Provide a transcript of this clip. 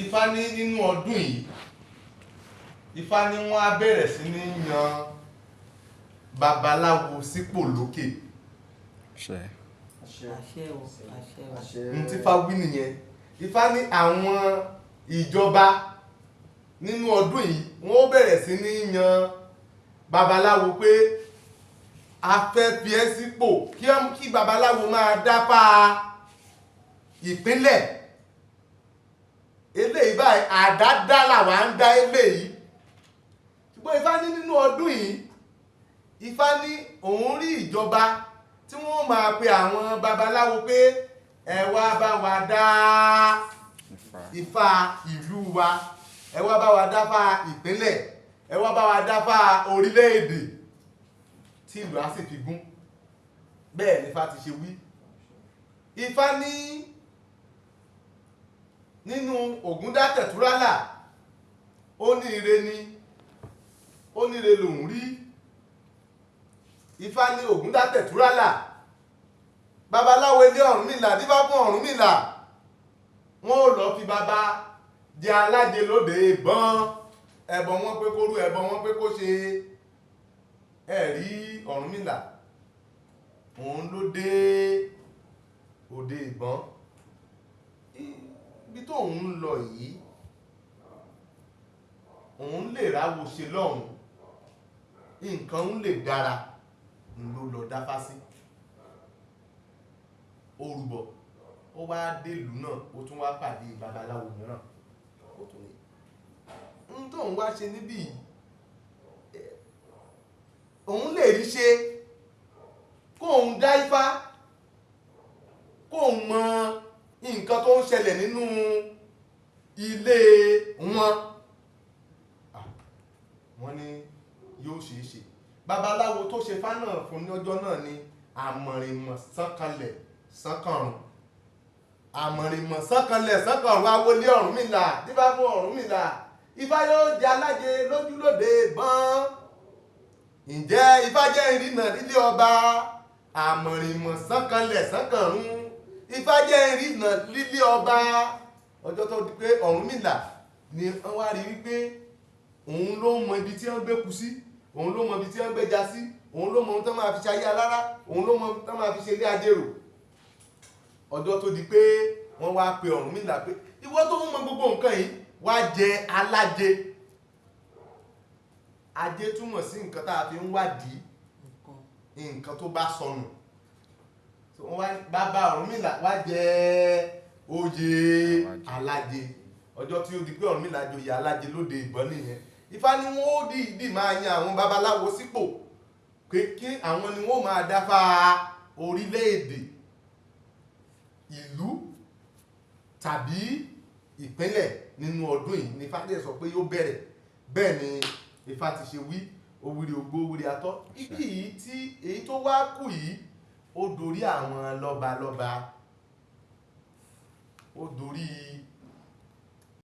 Ifá ní nínú ọdún yìí, Ifá ní wọ́n á bẹ̀rẹ̀ sí ní yan babaláwo sípò lókè. Àṣẹ. Àṣẹ o, àṣẹ o. Àṣẹ. N tí Ifá wí nìyẹn. Ifá ní àwọn ìjọba nínú ọdún yìí, wọ́n ó bẹ̀rẹ̀ sí ní yan babaláwo pé a fẹ́ fi ẹ́ sípò kí babaláwo máa dáfá ìpínlẹ̀ eléyìí báyìí. Àdádá làwa ń dá eléyìí. Ṣùgbọ́n Ifá ní nínú ọdún yìí, Ifá ní òun rí ìjọba tí wọ́n máa pe àwọn babaláwo pé ẹ wá bá wa dá Ifá. Ifá ìlú wa, ẹ wá bá wa dáfá ìpínlẹ̀, ẹ wá bá wa dáfá orílẹ̀-èdè, tí ìlú á sì fi gún. Bẹ́ẹ̀ ni Ifá ti ṣe wí. Ifá ní nínú Ògúndátẹ̀túrálà, ó ní ire ni, ó ní ire lòun rí. Ifá ní Ògúndátẹ̀túrálà, babaláwo ilé Ọ̀rúnmìlà, dífá fún Ọ̀rúnmìlà, wọ́n ò lọ fi bàbá jẹ alájẹ lóde ìbọn. Ẹbọ wọn pé kó rú ẹbọ, wọn pé kó ṣe. Ẹ̀rí Ọ̀rúnmìlà, òun ló dé òde ìbọn. Ibi tó òun ń lọ yìí, òun lè ráwo ṣe lọ́hùn, nǹkan ń lè dára, ń ló lọ dáfá sí. Ó rúbọ, ó wá délùú náà, ó tún wá pàdé babaláwo mìíràn. Ó tún ní ń tóun wá ṣe níbí yìí, òun lè rí ṣe kóun dá Ifá, kóun mọ nǹkan tó ń ṣẹlẹ̀ nínú ilé wọn. Wọ́n ní yóò ṣeé ṣe. Babaláwo tó ṣe fá náà fún ní ọjọ́ náà ni àmọ̀rìnmọ̀ sánkanlẹ̀ sánkànrùn, àmọ̀rìnmọ̀ sánkanlẹ̀ sánkànrùn, awolé Ọ̀rúnmìlà, dífá fún Ọ̀rúnmìlà, Ifá yóò jẹ alájẹ lójúlóde gbọ́n. Ǹjẹ́ Ifá jẹ́ ìrìnà nílé ọba? Àmọ̀rìnmọ̀ sánkanlẹ̀ sánkànrùn, Ifá jẹ́ ìrìnà nílé ọba. Ọjọ́ tó di pé Ọ̀rúnmìlà ni wọ́n wá rí wípé òun ló mọ ibi tí wọ́n gbé kú sí, òun ló mọ ibi tí wọ́n gbéja sí, òun ló mọ ohun tó máa fi ṣe ayé alára, òun ló mọ ohun tó máa fi ṣe ilé ajérò. Ọjọ́ tó di pé wọ́n wá pe Ọ̀rúnmìlà pé ìwọ tó ń mọ gbogbo nǹkan yìí, wá jẹ alájẹ. Ajé túmọ̀ sí nǹkan tá a fi ń wádìí nǹkan tó bá sọnù. So, wọ́n wá bàbá Ọ̀rúnmìlà wá jẹ oyè alájẹ. Ọjọ́ tí ó di pé Ọ̀rúnmìlà joyè alájẹ lóde ìbọn nìyẹn. Ifá ní wọ́n ó dìídì máa yan àwọn babaláwo sípò pé kí àwọn ni wọ́n máa dáfá orílẹ̀-èdè, ìlú tàbí ìpínlẹ̀ nínú ọdún yìí ní Ifá dẹ̀ sọ pé yóò bẹ̀rẹ̀. Bẹ́ẹ̀ ni Ifá ti ṣe wí. Òwúrì ògbó, òwúrì atọ́. Ibi yìí tí èyí tó wá kù yìí, ó dorí àwọn lọ́balọ́ba, ó dorí